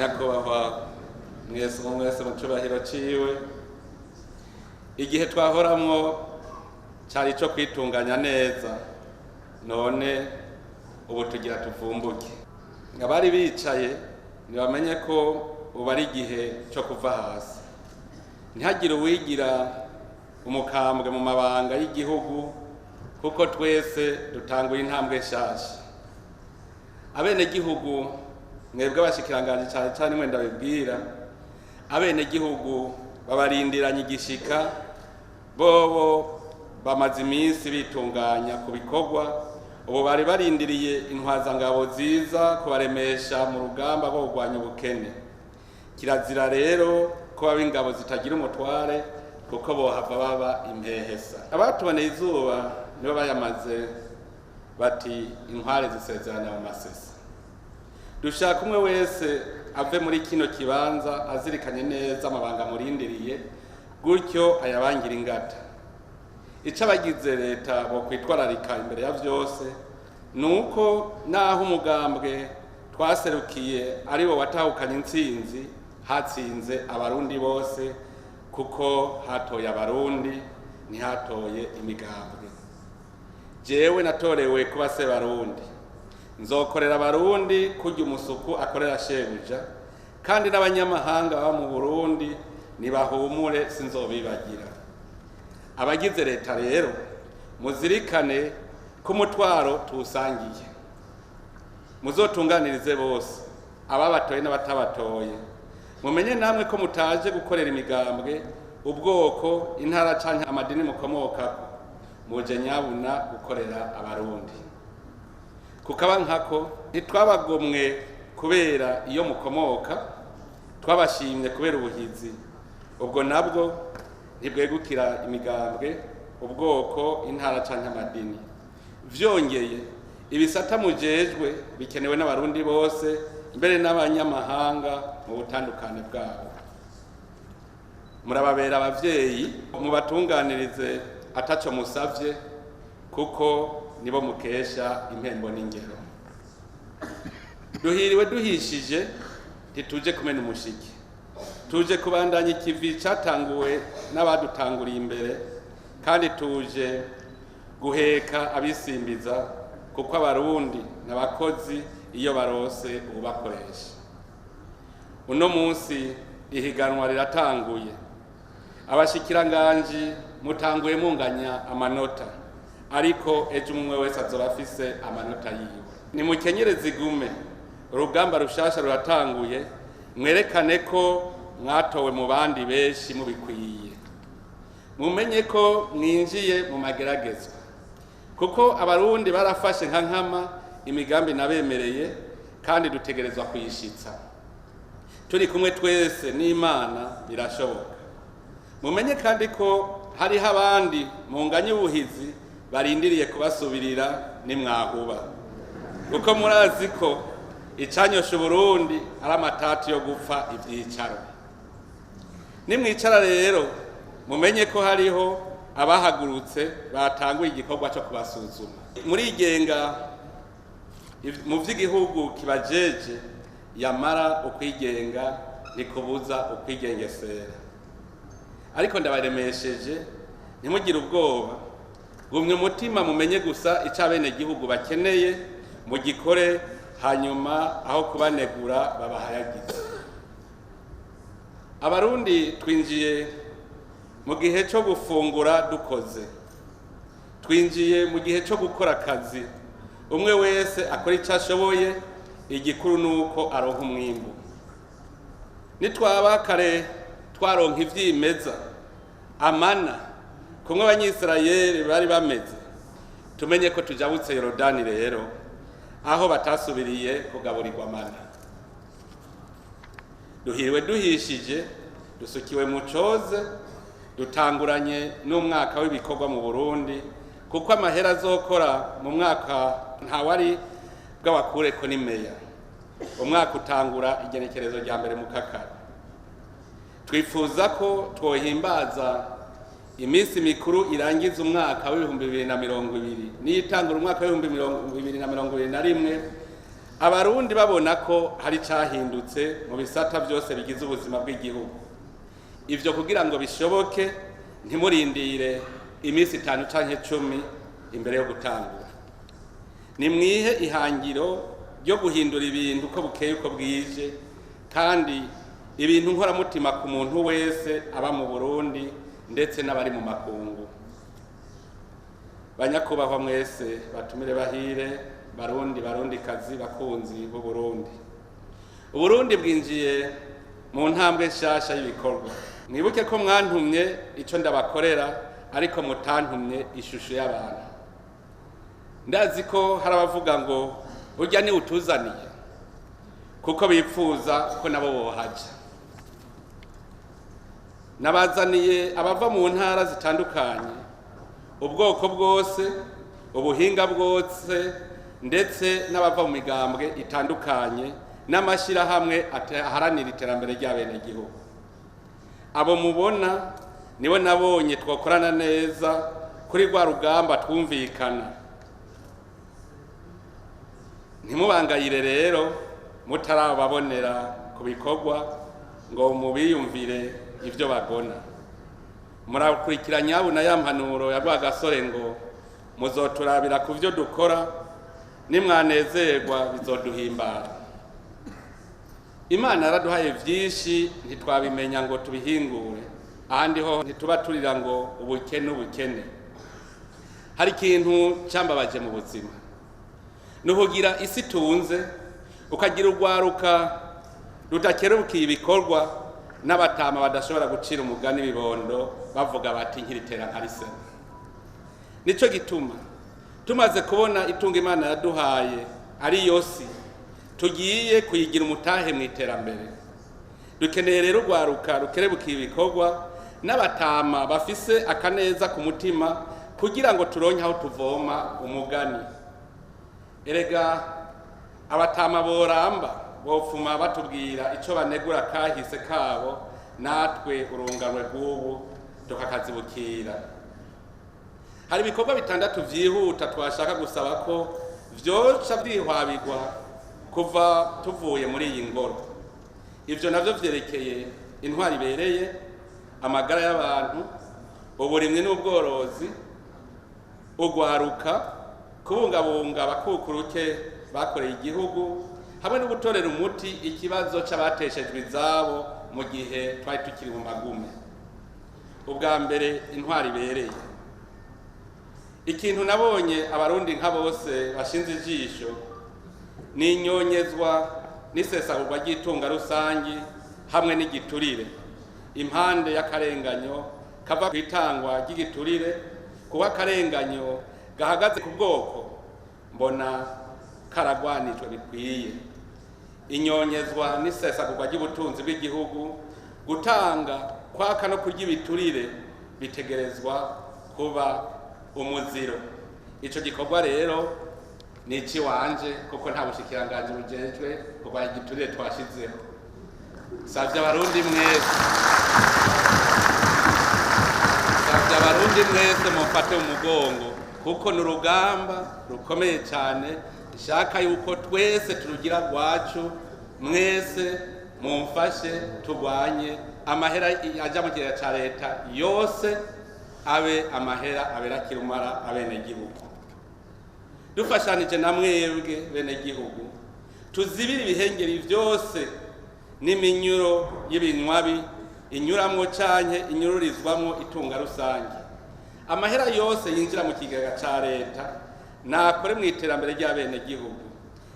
Banyakubahwa mwese, umwe wese mu cubahiro ciwe, igihe twahoramwo cari ico kwitunganya neza, none ubu tugira tuvumbuke. Abari bicaye ntibamenye ko ubu ari igihe cyo kuva hasi, ntihagire uwigira umukambwe mu mabanga y'igihugu, kuko twese dutanguye intambwe nshasha. Abenegihugu, mwebwe abashikiranganji cane cane mwe ndabibwira, abenegihugu babarindiranye igishika. Bobo bamaze iminsi bitunganya ku bikorwa, ubu bari barindiriye intwazangabo ziza kubaremesha mu rugamba rwo kurwanya ubukene. Kirazira rero ko baba ingabo zitagira umutware, kuko bohava baba impehesa. Abatuboneye izuba nibo bayamaze, bati inkware zisezerana mu masesa. Dushaka umwe wese ave muri kino kibanza azirikanye neza amabanga murindiriye, gutyo ayabangira ingata. Ico abagize leta bo kwitwararika imbere ya vyose ni uko naho umugambwe twaserukiye ari wo watahukanye intsinzi, hatsinze Abarundi bose, kuko hatoye Abarundi, ntihatoye imigambwe. Jewe natorewe kuba Sebarundi, nzokorera Abarundi kurya umusuku akorera shebuja, kandi n'abanyamahanga baba mu Burundi nibahumure, sinzobibagira. Abagize leta rero, muzirikane ko umutwaro tuwusangiye. Muzotunganirize bose, ababatoye n'abatabatoye. Mumenye namwe ko mutaje gukorera imigambwe, ubwoko, intara canke amadini mukomokako. Muje nyabuna gukorera Abarundi. Kukaba nkako, ntitwabagomwe kubera iyo mukomoka, twabashimye kubera ubuhizi. Ubwo nabwo ntibwegukira imigambwe, ubwoko, intara canke amadini. Vyongeye, ibisata mujejwe bikenewe n'Abarundi bose, mbere n'abanyamahanga mu butandukane bwabo. Murababera abavyeyi, mubatunganirize ataco musavye, kuko nibo mukesha impembo n'ingero. Duhiriwe duhishije, ntituje kumena umushike, tuje kubandanya ikivi catanguwe n'abadutanguriye imbere, kandi tuje guheka abisimbiza, kuko Abarundi n'abakozi iyo barose ubakoresha. Uno munsi ihiganwa riratanguye. Abashikiranganji mutanguye munganya amanota, ariko ejo umwe wese azoba afise amanota yiwe. Nimukenyere zigume, urugamba rushasha ruratanguye. Mwerekane ko mwatowe mu bandi benshi mubikwiye. Mumenye ko mwinjiye mu mageragezwa, kuko Abarundi barafashe nka nkama imigambi nabemereye, kandi dutegerezwa kuyishitsa turi kumwe twese n'Imana, birashoboka. Mumenye kandi ko hariho abandi munganye ubuhizi barindiriye kubasubirira nimwahuba, kuko murazi ko icanyosha Uburundi ari amatati yo gupfa ivyicaro. Nimwicara rero, mumenye ko hariho abahagurutse batanguye igikorwa cyo kubasuzuma. Murigenga mu vy'igihugu kibajeje, yamara ukwigenga ntikubuza ukwigengesera. Ariko ndabaremesheje, ntimugire ubwoba, gumye umutima, mumenye gusa icyo abenegihugu bakeneye, mugikore, hanyuma aho kubanegura babahayagize. Abarundi twinjiye mu gihe cyo gufungura dukoze, twinjiye mu gihe cyo gukora akazi. Umwe wese akora icyo ashoboye, igikuru ni uko aronka umwimbu. Nitwaba kare twaronka ivyimeza, amana, kumwe Abanyisirayeli bari bameze, tumenye ko tujabutse Yorodani rero, aho batasubiriye kugaburirwa amana. Duhiriwe duhishije, dusukiwe mu coze, dutanguranye n'umwaka w'ibikorwa mu Burundi, kuko amahera azokora mu mwaka ntawari bw'abakureko n'imeya. Umwaka utangura igenekerezo rya 1 mu kakaro. Twifuza ko twohimbaza iminsi mikuru irangiza umwaka w'2020 n'iyitangura umwaka w'2021. Abarundi babona ko hari icahindutse mu bisata byose bigize ubuzima bw'igihugu. Ivyo kugira ngo bishoboke, ntimurindire iminsi 5 canke 10 imbere yo gutangura. Nimwihe ihangiro ryo guhindura ibintu uko bukeye uko bwije, kandi ibintu nkoramutima ku muntu wese aba mu Burundi ndetse n'abari mu makungu. Banyakubahwa mwese batumire bahire, Barundi, Barundikazi, bakunzi b'u Burundi, Uburundi bwinjiye mu ntambwe nshasha y'ibikorwa. Mwibuke ko mwantumye ico ndabakorera, ariko mutantumye ishusho y'abantu. Ndazi ko hari abavuga ngo burya ni utuzaniye, kuko bipfuza ko nabo bohaja. Nabazaniye abava mu ntara zitandukanye, ubwoko bwose, ubuhinga bwose, ndetse n'abava mu migambwe itandukanye n'amashyirahamwe aharanira iterambere ry'abenegihugu. Abo mubona nibo nabonye twakorana neza kuri rwa rugamba twumvikana. Ntimubangayire rero mutarababonera ku bikorwa ngo mubiyumvire ibyo bagona. Murakurikira nyabuna ya mpanuro ya Rwagasore ngo muzoturabira ku byo dukora, nimwanezerwa bizoduhimbara. Imana yaraduhaye byinshi ntitwabimenya ngo tubihingure, ahandi ho ntituba turira ngo ubukene ubukene. Hari ikintu cyambabaje mu buzima, ni ukugira isi itunze ukagira urwaruka rudakerukiye ibikorwa n'abatama badashobora gucira umugani ibibondo bavuga bati nkiritera nkarisema. Nico gituma tumaze kubona itunga Imana yaduhaye ari yosi, tugiye kuyigira umutahe mu iterambere. Dukeneye rero urwaruka rukerebukiye ibikorwa n'abatama bafise akaneza ku mutima, kugira ngo turonke aho tuvoma umugani. Erega abatama boramba bopfuma batubwira ico banegura kahise kabo, natwe urunganwe rw'ubu tukakazibukira. Hari ibikorwa 6 vyihuta twashaka gusaba ko vyoca vyihwabirwa kuva tuvuye muri iyi ngoro. Ivyo navyo vyerekeye intwari ibereye, amagara y'abantu, uburimyi n'ubworozi, ugwaruka, kubungabunga abakukuruke bakoreye igihugu, hamwe no gutorera umuti ikibazo c'abateshejwe izabo mu gihe twari tukiri mu magume. Ubwa mbere, intwari ibereye. Ikintu nabonye Abarundi nka bose bashinze ijisho ni inyonyezwa n'isesagurwa ry'itunga rusangi hamwe n'igiturire, impande y'akarenganyo kava ku itangwa ry'igiturire, kuko akarenganyo gahagaze ku bwoko mbona karagwanijwe bikwiye. Inyonyezwa n'isesagurwa ry'ubutunzi bw'igihugu, gutanga kwaka no kurya ibiturire bitegerezwa kuba umuziro. Ico gikorwa rero ni iciwanje, kuko nta bushikiranganji bujejwe kurwanya igiturire twashizeho. Savye Abarundi mwese, savye Abarundi mwese mumfate mu mugongo, kuko ni urugamba rukomeye cyane. Nshaka yuko twese turugira rwacu, mwese mumfashe turwanye amahera aja mu kigega ca leta yose abe amahera abera kirumara abenegihugu. Dufashanije na mwebwe benegihugu, tuzibire ibihengeri vyose n'iminyuro y'ibinywabi inyuramwo canke inyururizwamwo itunga rusange. Amahera yose yinjira mu kigega ca leta nakore mu iterambere ry'abenegihugu.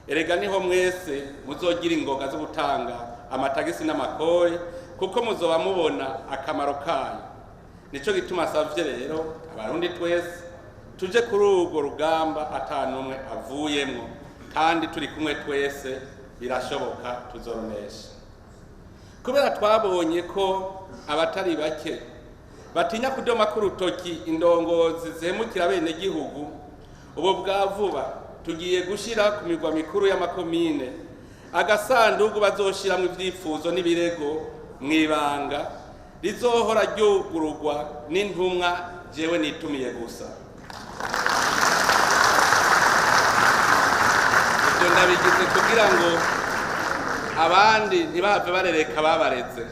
Erega niho mwese muzogira ingoga zo gutanga amatagisi n'amakori, kuko muzoba mubona akamaro kayo. Nico gituma savye rero Abarundi twese tuje kuri urwo rugamba atanumwe avuyemwo, kandi turi kumwe twese birashoboka tuzoronesha. Kubera twabonye ko abatari bake batinya kudoma ku rutoki indongozi zihemukira abenegihugu, ubu bwa vuba tugiye gushira ku migwa mikuru y'amakomine agasanduku bazoshiramwo ivyifuzo n'ibirego mw'ibanga, rizohora ryugururwa n'intumwa jewe nitumiye gusa. Ibyo ndabigize kugira ngo abandi ntibave barereka babareze.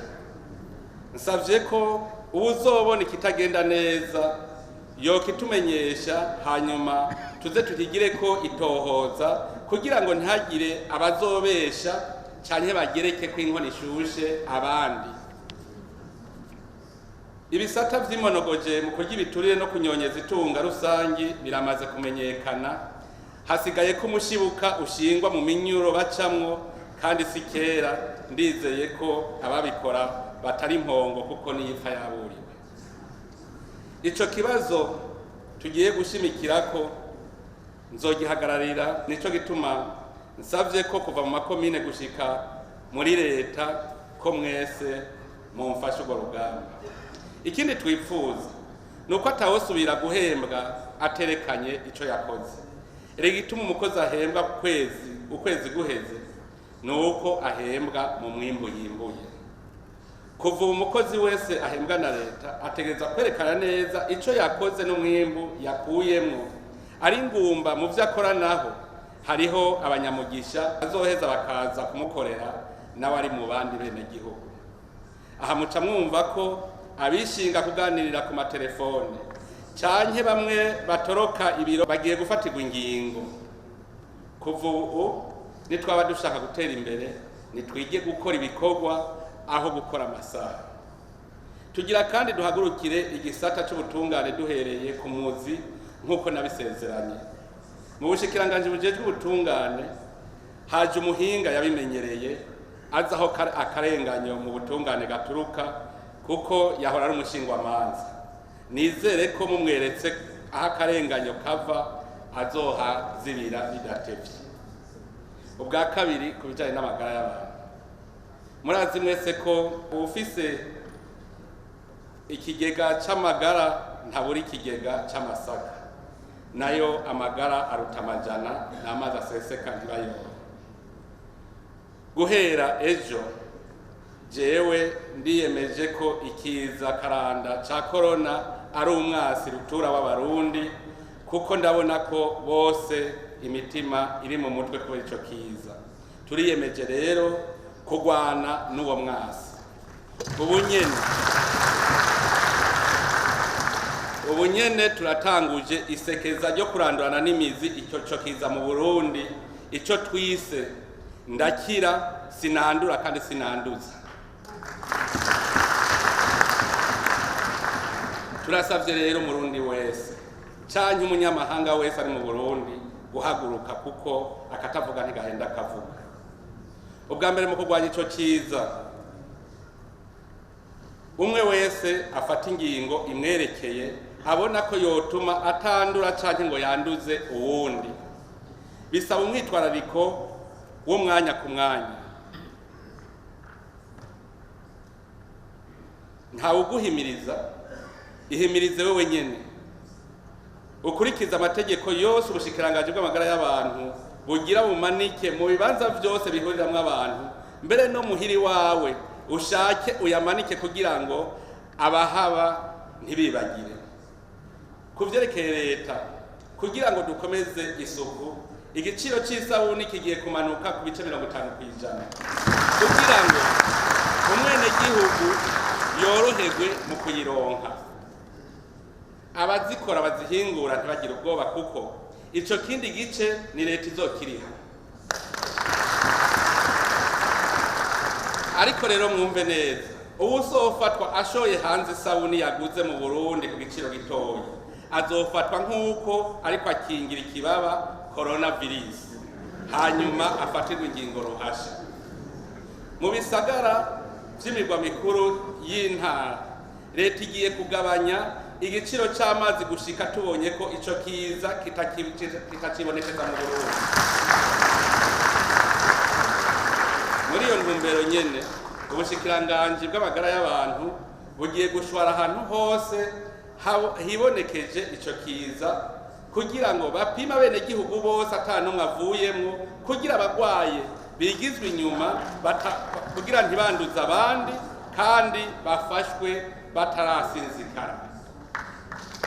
Nsavye ko uwuzobona ikitagenda neza yokitumenyesha, hanyuma tuze tukigire ko itohoza kugira ngo ntihagire abazobesha canke bagereke ko inkono ishushe abandi. Ibisata vy'imonogoje mu kurya ibiturire no kunyonyeza itunga rusangi biramaze kumenyekana. Hasigaye ko umushibuka ushingwa mu minyuro bacamwo, kandi si kera. Ndizeye ko ababikora batari impongo, kuko niyipfa yaburiwe. Ico kibazo tugiye gushimikirako nzogihagararira. Nico gituma nsavye ko kuva mu makomine gushika muri leta ko mwese mumfashe urwo rugamba. Ikindi twipfuza ni uko atawosubira guhembwa aterekanye ico yakoze. Erega igituma umukozi ahembwa kwezi ukwezi guheze ni uko ahembwa mu mwimbu yimbuye. Kuva ubu umukozi wese ahembwa na leta ategereza kwerekana neza ico yakoze n'umwimbu yakuyemwo. Ari ngumba mu vyo akora, naho hariho abanyamugisha bazoheza bakaza kumukorera nawe ari mu bandi bene gihugu. Aha muca mwumva ko abishinga kuganirira ku matelefone canke bamwe batoroka ibiro bagiye gufatirwa ingingo. Kuva ubu nitwaba dushaka gutera imbere, nitwige gukora ibikorwa aho gukora amasaha. Tugira kandi duhagurukire igisata c'ubutungane duhereye ku muzi nk'uko nabisezeranye. Mu bushikiranganji bujejwe ubutungane haje umuhinga yabimenyereye, azi aho akarenganyo mu butungane gaturuka, kuko yahora ari umushingwamanza. Nizere ko mumweretse aho akarenganyo kava azohazibira bidatevye. Ubwa kabiri, ku bijanye n'amagara y'abantu, murazi mwese ko uwufise ikigega c'amagara ntabura ikigega c'amasaka. Nayo amagara aruta amajana n'amazi aseseka ntibayore. Guhera ejo jewe ndiyemeje ko ikiza karanda ca korona ari umwasi rutura w'Abarundi, kuko ndabona ko bose imitima iri mu mutwe kubera ico kiza. Turiyemeje rero kurwana n'uwo mwasi. Ubu nyene turatanguje isekeza ryo kurandurana n'imizi ico co kiza mu Burundi, ico twise "Ndakira, sinandura kandi sinanduza". Turasavye rero Umurundi wese canke umunyamahanga wese ari mu Burundi guhaguruka, kuko akatavuga ntigahenda akavuga. Ubwa mbere, mu kurwanya ico kiza, umwe wese afata ingingo imwerekeye abona ko yotuma atandura canke ngo yanduze uwundi. Bisaba umwitwarariko w'umwanya ku mwanya. Ntawe uguhimiriza, ihimirize wewe nyene, ukurikize amategeko yose ubushikiranganji bw'amagara y'abantu bugira, bumanike mu bibanza vyose bihuriramwo abantu, mbere no muhiri wawe ushake uyamanike kugira ngo abahaba ntibibagire. Ku vyerekeye leta, kugira ngo dukomeze isuku, igiciro c'isabuni kigiye kumanuka ku bice 50% kugira ngo umwenegihugu yoroherwe mu kuyironka. Abazikora bazihingura ntibagire ubwoba, kuko ico kindi gice ni leta izokiriha. Ariko rero mwumve neza, uwuzofatwa ashoye hanze isabuni yaguze mu Burundi ku giciro gitoya azofatwa nk'uko ariko akingira ikibaba coronavirus, hanyuma afatirwe ingingo ruhasha. Mu bisagara vy'imirwa mikuru y'intara, leta igiye kugabanya igiciro c'amazi gushika tubonye ko ico kiza kitakibonekeza mu Burundi. Muri iyo ntumbero nyene, ubushikiranganji bw'amagara y'abantu bugiye gushwara ahantu hose hibonekeje ico kiza kugira ngo bapime abenegihugu bose ata n'umwe avuyemwo, kugira abagwaye bigizwe inyuma kugira ntibanduze abandi kandi bafashwe batarasinzikara.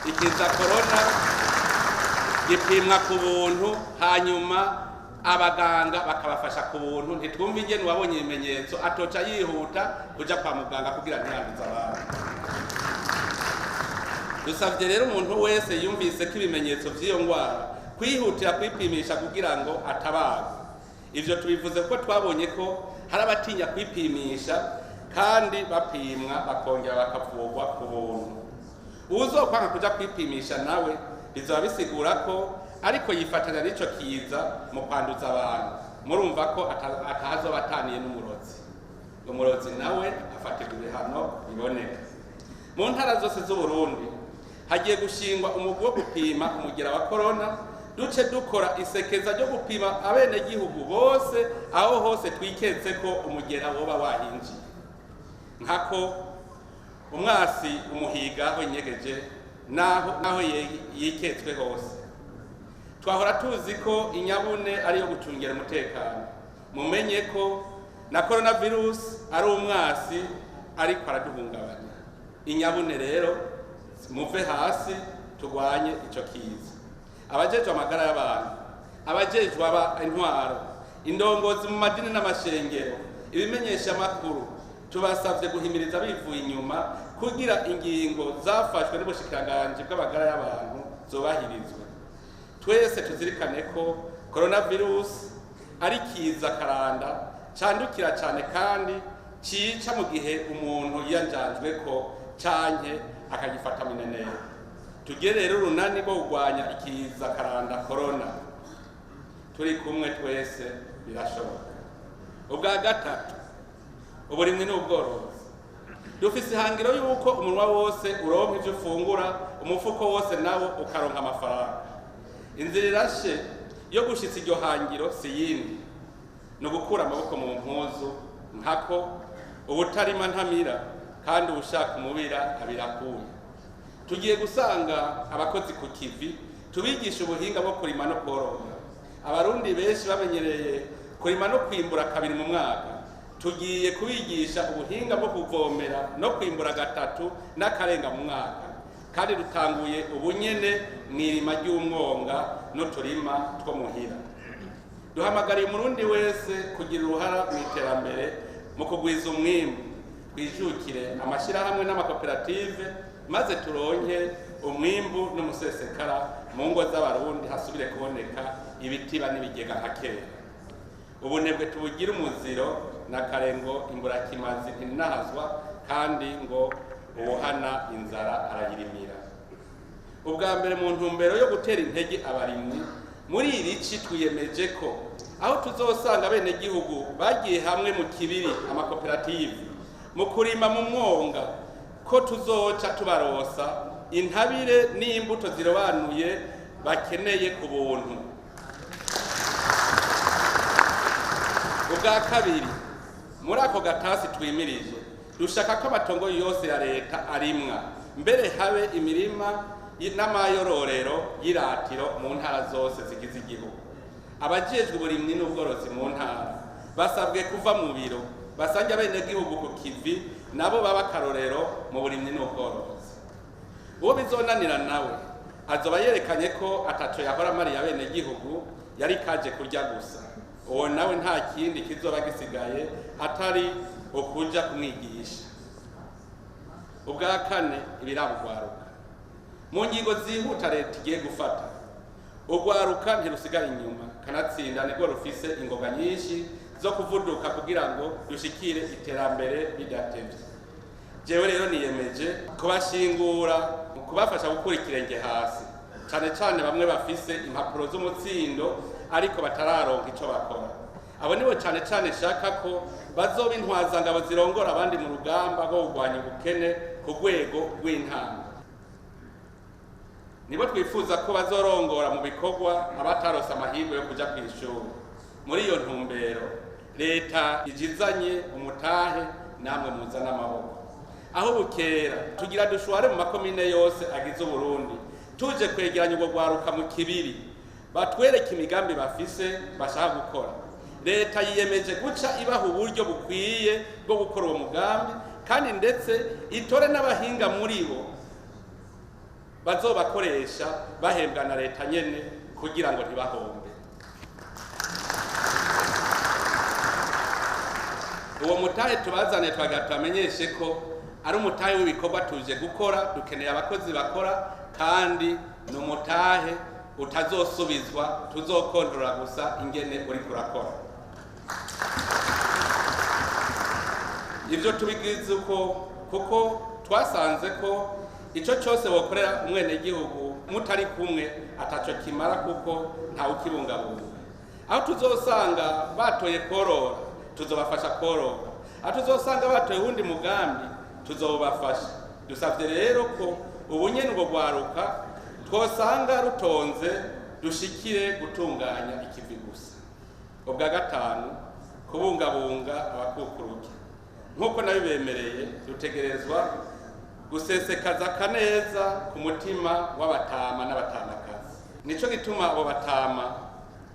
Ikiza korona gipimwa ku buntu, hanyuma Abaganga bakabafasha ku buntu. Ntitwumve ingene uwabonye ibimenyetso atoca yihuta kuja kwa muganga kugira ntiyanduze abantu. Dusavye rero umuntu wese yumvise ko ibimenyetso vy'iyo ngwara kwihutira kwipimisha kugira ngo atabagwe. Ivyo tubivuze kuko twabonye ko hari abatinya kwipimisha kandi bapimwa bakongera bakavurwa ku buntu. Uwuzokwanga kuja kwipimisha nawe bizoba bisigura ko ariko yifatanya n'ico kiza mu kwanduza abantu. Murumva ko atahazoba ataniye n'umurozi. Umurozi nawe afatirwa ibihano biboneka. Mu ntara zose z'Uburundi hagiye gushingwa umugwi wo gupima umugera wa korona. Duce dukora isekeza ryo gupima abenegihugu bose aho hose twiketse ko umugera woba wahinjiye. Nkako umwasi umuhiga aho inyegeje naho yiketswe hose. Twahora tuzi ko inyabune ariyo gucungera umutekano. Mumenye ko na coronavirus ari umwasi ariko araduhungabanya. Inyabune rero muve hasi turwanye ico kiza. Abajejwe amagara y'abantu, abajejwe intwaro, indongozi mu madini n'amashengero, ibimenyesha makuru, tubasavye guhimiriza bivuye inyuma kugira ingingo zafashwe n'ubushikiranganji bw'amagara y'abantu zobahirizwe. Twese tuzirikane ko coronavirus ari kiza karanda candukira cane kandi cica mu gihe umuntu yiyanjanjwe ko canke akagifata minenero. Tugire rero urunani rwo kurwanya ikiza karanda corona. Turi kumwe twese birashoboka. Ubwa gatatu, uburimyi n'ubworozi. Dufise ihangiro yuko umunwa wose uronka ivyo ufungura, umufuko wose nawo ukaronka amafaranga. Inzira irashe yo gushitsa iryo hangiro si yindi, ni ugukura amaboko mu mpuzu. Nkako ubutarima ntamira kandi uwushaka umubira abirakuye. Tugiye gusanga abakozi ku kivi tubigisha ubuhinga bwo kurima no korora. Abarundi benshi bamenyereye kurima no kwimbura kabiri mu mwaka. Tugiye kubigisha ubuhinga bwo kuvomera no kwimbura gatatu n'akarenga mu mwaka. Kandi dutanguye ubunyene mw'irima ry'umwonga n'uturima two muhira. Duhamagariye umurundi wese kugira uruhara mu iterambere mu kugwiza umwimbu. Twijukire amashirahamwe n'amakoperative maze turonke umwimbu n'umusesekara mu ngo z'abarundi, hasubire kuboneka ibitiba n'ibigega nka kera. Ubunebwe tubugire umuziro na karengo imburakimazi ntinahazwa, kandi ngo uwuhana inzara arayirimira. Ubwa mbere mu ntumbero yo gutera intege abarimyi muri iri ci twiyemeje ko aho tuzosanga abenegihugu bagiye hamwe mu kibiri amakoperative mu kurima mu mwonga, ko tuzoca tubarosa intabire n'imbuto zirobanuye bakeneye ku buntu. Ubwa kabiri, muri ako gatasi twimirije dushaka ko amatongo yose ya leta arimwa, mbere habe imirima n'amayororero y'iratiro mu ntara zose zigize igihugu. Abajejwe uburimyi n'ubworozi mu ntara basabwe kuva mu biro basange abenegihugu ku kivi, nabo baba akarorero mu burimyi n'ubworozi. Uwo bizonanira nawe azoba yerekanye ko ataco yahora amariye abenegihugu, yari kaje kurya gusa. Uwo nawe nta kindi kizoba gisigaye atari ukuja kumwigisha. Ubwa kane, ibiraba urwaruka. Mu ngingo zihuta leta igiye gufata, urwaruka ntirusigara inyuma, kanatsinda nirwo rufise ingoga nyinshi zo kuvuduka kugira ngo dushikire iterambere bidatevye. Jewe rero niyemeje kubashingura, kubafasha gukura ikirenge hasi, cane cane bamwe bafise impapuro z'umutsindo ariko batararonka ico bakora. Abo nibo cane cane shaka ko bazoba intwazangabo zirongora abandi mu rugamba rwo kurwanya ubukene ku rwego rw'intango. Nibo twifuza ko bazorongora mu bikorwa abatarose amahirwe yo kuja kw'ishuri. Muri iyo ntumbero leta ijizanye umutahe, namwe muzane amaboko. Aho bukera tugira dushware mu makomine yose agize Uburundi, tuje kwegeranya ubwo rwaruka mu kibiri, batwereke imigambi bafise bashaka gukora. Leta yiyemeje guca ibaha uburyo bukwiye bwo gukora uwo mugambi, kandi ndetse itore n'abahinga muri bo bazobakoresha bahembwa na leta nyene kugira ngo ntibahombe. Uwo mutahe tubazane twagira tubamenyeshe ko ari umutahe w'ibikorwa tuje gukora, dukeneye abakozi bakora, kandi ni umutahe utazosubizwa, tuzokondora gusa ingene uri kurakora. Ibyo tubigize uko kuko twasanze ko ico cyose wokorera umwenegihugu mutari kumwe ataco kimara, kuko ntawe ukibungabunga. Aho tuzosanga batoye korora tuzobafasha korora, aho tuzosanga batoye uwundi mugambi tuzobafasha. Dusavye rero ko ubu nyene ubwo rwaruka twosanga rutonze dushikire gutunganya ikivi gusa. Ubwa gatanu, kubungabunga abakukuruke. Nk'uko nabibemereye, dutegerezwa gusesekaza akaneza ku mutima w'abatama n'abatamakazi. Nico gituma abo batama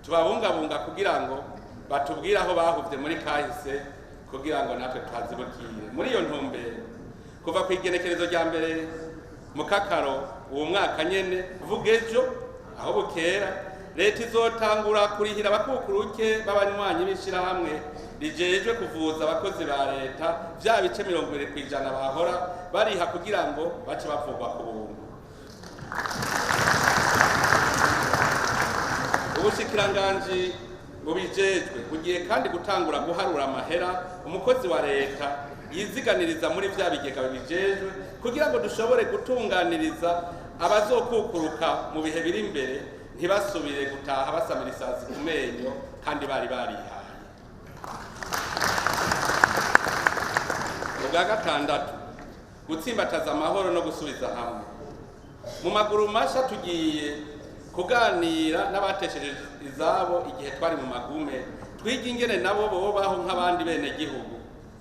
tubabungabunga kugira ngo batubwire aho bahuvye muri kahise, kugira ngo natwe tuhazibukire. Muri iyo ntumbero, kuva ku igenekerezo rya mbere mu Kakaro uwo mwaka nyene, kuvuga ejo aho bukera, leta izotangura kurihira abakukuruke b'abanywanyi b'ishirahamwe rijejwe kuvuza abakozi ba leta vya bice 20% bahora bariha kugira ngo bace bavugwa ku buntu. Ubushikiranganji bubijejwe bugiye kandi gutangura guharura amahera umukozi wa leta yiziganiriza muri vya bigega bibijejwe, kugira ngo dushobore gutunganiriza abazokukuruka mu bihe biri imbere, ntibasubire gutaha basamira isazi ku menyo kandi bari barihaye. Ubwa gatandatu, gutsimbataza amahoro no gusubiza hamwe. Mu maguru masha tugiye kuganira n'abatesheje izabo igihe twari mu magume, twiga ingene nabo bobaho nk'abandi bene gihugu.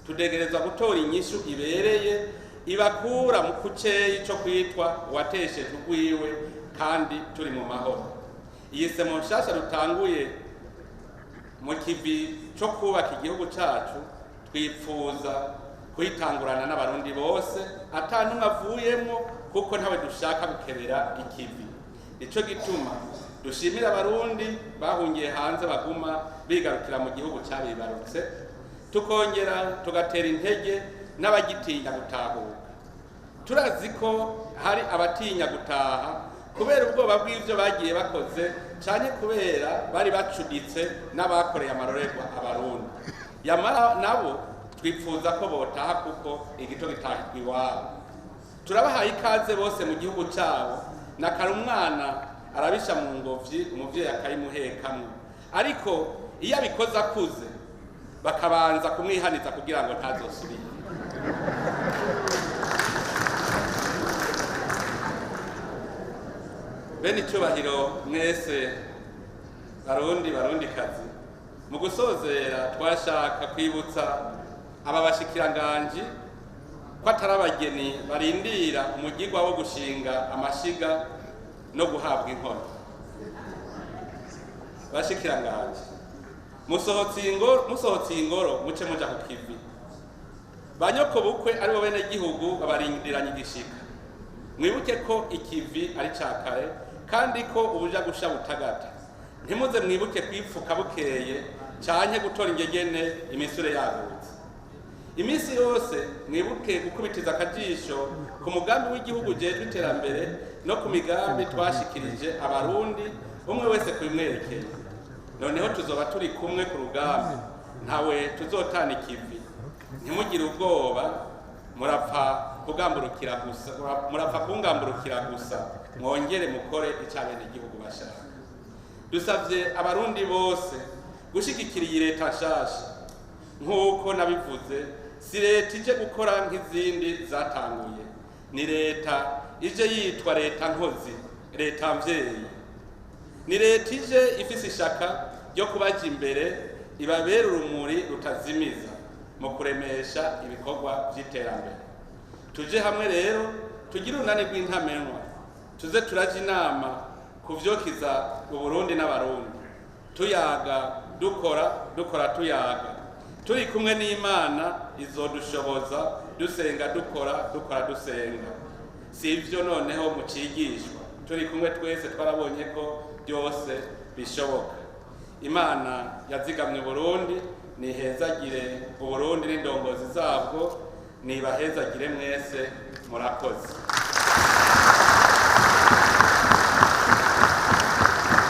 Tudegerezwa gutora inyishu ibereye ibakura mu kuceyi co kwitwa uwateshejwe ugwiwe kandi turi mu mahoro. Iyi semo nshasha dutanguye mu kivi co kubaka igihugu cacu, twipfuza kuyitangurana n'abarundi bose ata n'umwe avuyemwo, kuko ntawe dushaka gukebera ikivi. Nico gituma dushimira abarundi bahungiye hanze baguma bigarukira mu gihugu cabibarutse, tukongera tugatera intege n'abagitinya gutahuka. Turazi ko hari abatinya gutaha kubera ubwoba bw'ivyo bagiye bakoze, canke kubera bari bacuditse n'abakoreye amarorerwa abarundi. Yamara nabo twipfuza ko botaha kuko igito gitahirwa iwabo. Turabahaye ikaze bose mu gihugu cabo, na kare umwana arabisha mu ngobyi umuvyeyi akayimuhekamwo, ariko iyo abikoze akuze bakabanza kumwihaniza kugira ngo ntazosubire. Bene icyubahiro mwese barundi barundikazi, mu gusozera twashaka kwibutsa aba bashikiranganji ko atari abageni barindira umugigwa wo gushinga amashiga no guhabwa inkono. Bashikiranganji, musohotse ingoro muce muja ku kivi. Banyoko bukwe aribo bene gihugu babarindiranye igishika. Mwibuke ko ikivi ari cakare kandi ko ubuja gusha butagata. Ntimuze mwibuke kwipfuka bukeye canke gutora ingegene imisure yagutse. Iminsi yose mwibuke gukubitiza akajisho ku mugambi w'igihugu ujejwe iterambere no ku migambi twashikirije abarundi, umwe wese kubimwerekeye. Noneho tuzoba turi kumwe ku rugamba, ntawe tuzotana ikivi. Ntimugire ubwoba, murapfa kugamburukira gusa, murapfa kungamburukira gusa, mwongere mukore ico abenegihugu bashaka. Dusavye abarundi bose gushigikira iyi leta nshasha. Nk'uko nabivuze, si leta ije gukora nk'izindi zatanguye, ni leta ije yitwa leta nkozi, leta mvyeyi. Ni leta ije ifise ishaka ryo kubaja imbere, ibabera urumuri rutazimiza mu kuremesha ibikorwa vy'iterambere. Tuje hamwe rero tugire urunani rw'intamenwa, tuze turaja inama kuvyokiza Uburundi n'abarundi, tuyaga dukora, dukora tuyaga, turi kumwe n'Imana izodushoboza, dusenga dukora, dukora dusenga. Si ivyo noneho mucigishwa, turi kumwe twese twarabonye ko byose bishoboka. Imana yazigamye Burundi Nihezagire Uburundi n'indongozi zabwo, nibahezagire mwese. Murakoze.